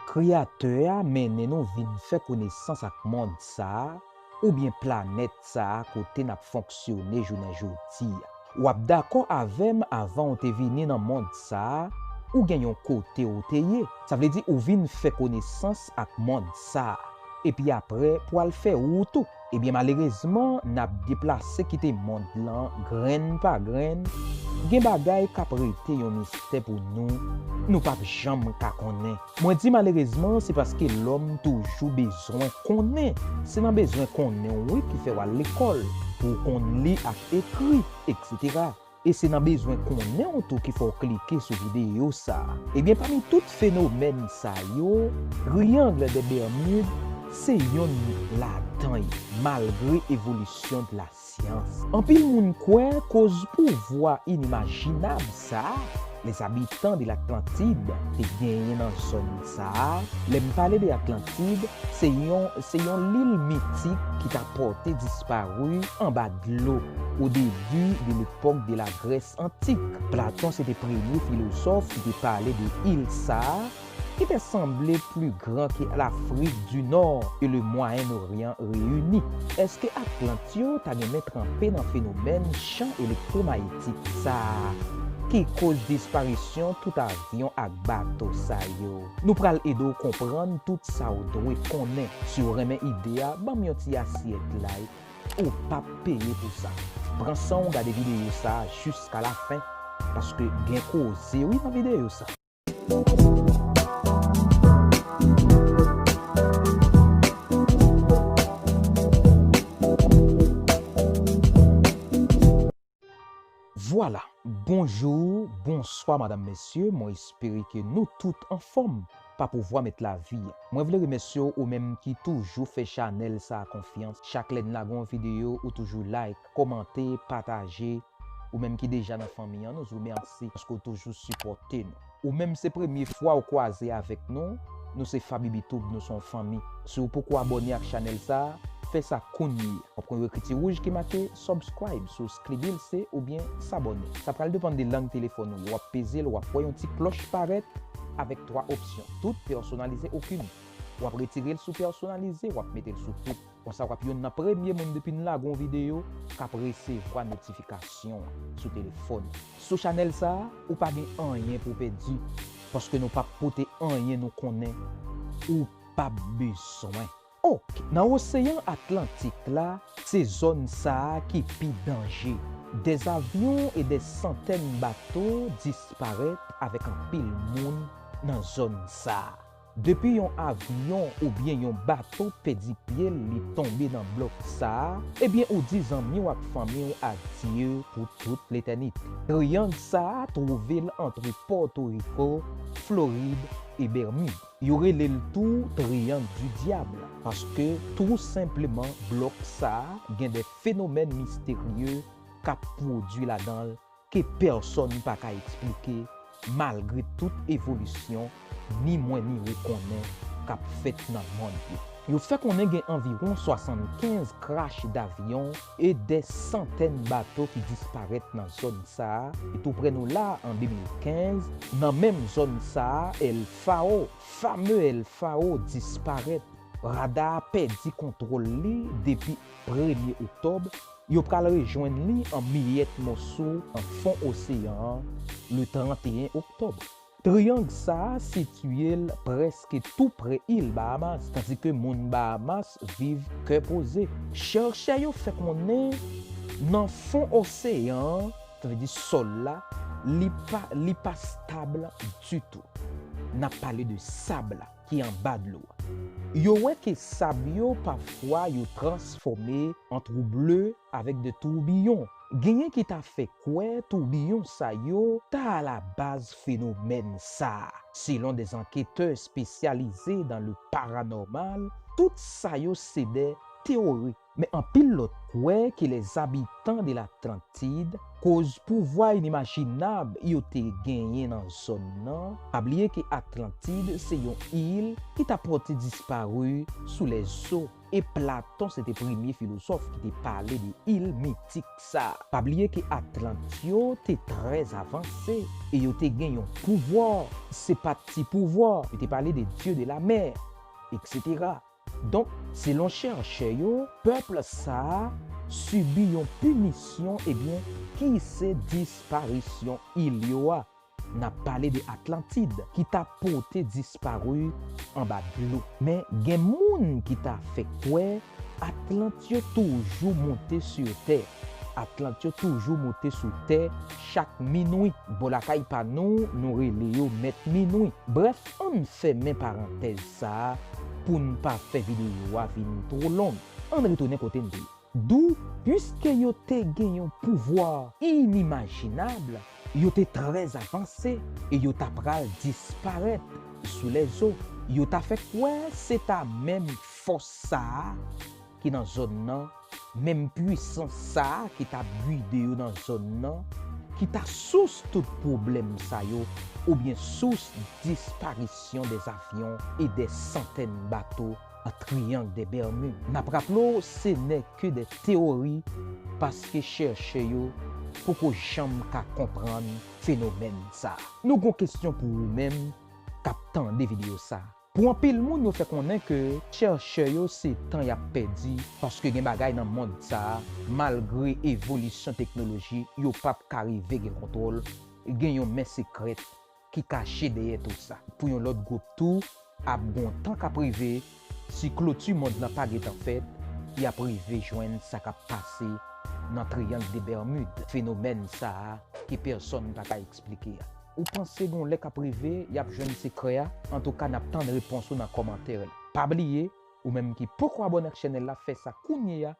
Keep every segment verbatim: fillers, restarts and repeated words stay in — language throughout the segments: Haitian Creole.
Kreyatè a mennen nou vin fè konesans ak mond sa a, oubyen planèt sa a kote n ap fonksyone jounen jodi a. W ap dakò avè m, avan w te vini nan mond sa a, ou gen yon kote w te ye. Sa vle di ou vin fè konesans ak mond sa a. Epi apre, pou al fè wout ou. Ebyen, malerezman, n ap deplase kite mond lan grenn pa grenn. Gen bagay k ap rete yon mistè pou nou, nou p ap janm ka konnen. Mwen di malerezman, se paske lòm toujou bezwen konnen. Se nan bezwen konnen, wi, ki fè w al lekòl, pou w konn li ak ekri, etsetera. E se nan bezwen konnen w tou ki fè w klike sou videyo sa a. Ebyen, pami tout fenomèn sa yo, Triangle des Bermudes se yonn ladan yo, malgre evolisyon de la syans. Anpil moun kwè koz pouvwa inimajinab sa a les habitants de l'Atlantide te genyen nan zòn sa a. Lè m pale de Atlantide, se yon, se yon lil mitik ki ta pòte dispari anba dlo o debi de lepòk de la Grès antik. Platon se te premye filozòf ki te pale de il sa a, ki te sanble pli gran ke Lafrik di Nò e le Mwayen Oryan reyini. Èske Atlant yo ta renmen tranpe nan fenomèn chan elektwomayetik sa a ki koz disparisyon tout avyon ak bato sa yo? Nou pral ede w konprann tout sa w dwe konnen. Si w renmen ide a, ban m yon ti asyèt like, ou p ap peye pou sa. Pran san w gade videyo sa a jiska lafen, paske gen koze wi nan videyo sa. Vwala, bonjou, bonswa, madanm, mesye, mwen espere ke nou tout anfòm, pa pouvwa mèt lavi a. Mwen vle remèsye w, ou menm ki toujou fè chanèl sa a konfyans. Chak lè n lage yon videyo, ou toujou like, kòmante, pataje. Ou menm ki deja nan fanmi an, nou di w mèsi paske w toujou sipòte nou. Ou menm se premye fwa w kwaze avèk nou, nou se Fabibi Tube, nou se yon fanmi. Si w poko abòne ak chanèl sa a, fè sa kounye a. W ap konn yon ekriti wouj ki make subscribe sou skribilse oubyen s'abonner. Sa pral depann de lang telefòn ou ye. W ap peze l, w ap wè yon ti klòch parèt avèk twa opsyon. Tout, pèsonalize, okenn. W ap retire l sou pèsonalize, w ap mete l sou tout. Konsa w ap yonn nan premye moun depi n lage yon videyo k ap resevwa notifikasyon an sou telefòn. Sou chanèl sa a, ou pa gen anyen pou w pèdi, paske nou p ap pote anyen nou konnen ou p ap bezwen. Oke, nan Oseyan Atlantik la, se zòn sa a ki pi danje. Des avions et des centaines bato disparèt avèk anpil moun nan zòn sa a. Depi yon avyon oubyen yon bato pèdi pye l, li tonbe nan blòk sa a, ebyen ou di zanmi w ak fanmi w adye pou tout letènite. Triyang sa a twouve l ant Pòtoriko, Florid e Bèmid. Yo rele l tou Triyang di Dyab, paske tou senpleman blòk sa a gen de fenomèn misterye k ap pwodui ladan l ke pèsonn pa ka eksplike, malgre tout evolisyon ni mwen ni ou konnen k ap fèt nan mond yo. Yo fè konnen gen anviwon swasannkenz krach davyon e dè santèn bato ki disparèt nan zòn sa a, e tou prè nou la a, an de mil kenz, nan menm zòn sa a, El Faro, fame El Faro disparèt. Rada a pèdi kontwòl li depi premye oktòb, yo pral rejwenn li an miyèt mòso nan fon oseyan an le tranteyen oktòb. Triyang sa a sitiye l prèske tou prè il Bahamas, tandike moun Bahamas viv kè poze. Chèchè yo fè konnen nan fon oseyan an, sa vle di sòl la, li pa, li pa stab ditou. N ap pale de sab la ki anba dlo a. Yo wè ke sab yo pafwa yo transfòme an twou ble avèk de toubiyon. Genyen ki ta fè kwè toubiyon sa yo ta alabaz fenomèn sa a. Selon de anketè espesyalize dans le paranormal, tout sa yo se de teori. Men anpil lòt kwè ke lèzabitan de Latlantid, koz pouvwa inimajinab yo te genyen nan zòn nan, pa bliye ke Atlantid se yon il ki ta pòte dispari sou lèzo. E Platon se te premye filozòf ki te pale de il mitik sa. Pa bliye ke Atlant yo te trè avanse e yo te gen yon pouvwa, se pa ti pouvwa. Yo te pale de dieu de la mer, et cetera. Donk, selon chèchè yo, pèp sa a sibi yon pinisyon, ebyen, ki se disparisyon il yo a. N ap pale de Atlantid, ki ta pote dispari anba dlo. Men gen moun ki ta fè kwè Atlant yo toujou monte sou tè. Atlant yo toujou monte sou tè chak minwi. Bò lakay pa nou, nou rele yo mèt minwi. Brèf, ann fèmen parantèz sa a pou n pa fè videyo a vin twò long. Ann retounen kote n te ye. Dou, piske yo te gen yon pouvwa inimajinab, yo te trè avanse e yo ta pral disparèt sou lèzo. Yo ta fè kwè se ta menm fòs sa a ki nan zòn nan, menm pwisans sa a ki t ap gide yo nan zòn nan, ki ta sous tout pwoblèm sa yo, oubyen sous disparisyon dè avyon e dè santèn bato an Triyang dè Bèmid. N ap raple w, se nè ke dè teyori, paske chèchè yo poko janm ka konprann fenomèn sa a. Nou gon kesyon pou ou menm k ap tande videyo sa a. Pou anpil moun, yo fè konnen ke chèchè yo se tan y ap pèdi, paske gen bagay nan mond sa a, malgre evolisyon teknoloji, yo p ap ka rive gen kontwòl, gen yon men sekrèt ki kache dèyè tou sa. Pou yon lòt gwoup tou, ap gon tan k ap rive, si kloti mond lan pa gentan fèt, y ap rive jwenn sa k ap pase nan Triyang dè Bèmid, fenomèn sa a ke pèsonn pa ka eksplike a. Ou panse gon lè k ap rive, y ap jwenn sekrè a? Antouka, n ap tann repons ou nan kòmantè. Pa bliye, ou menm ki poko abòne ak chanèl la, fè sa kounye a,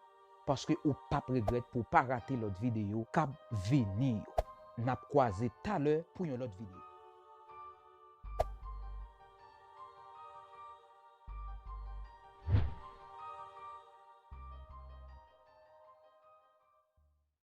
paske ou p ap regrèt pou w pa rate lòt videyo k ap vini yo. N ap kwaze talè pou yon lòt videyo.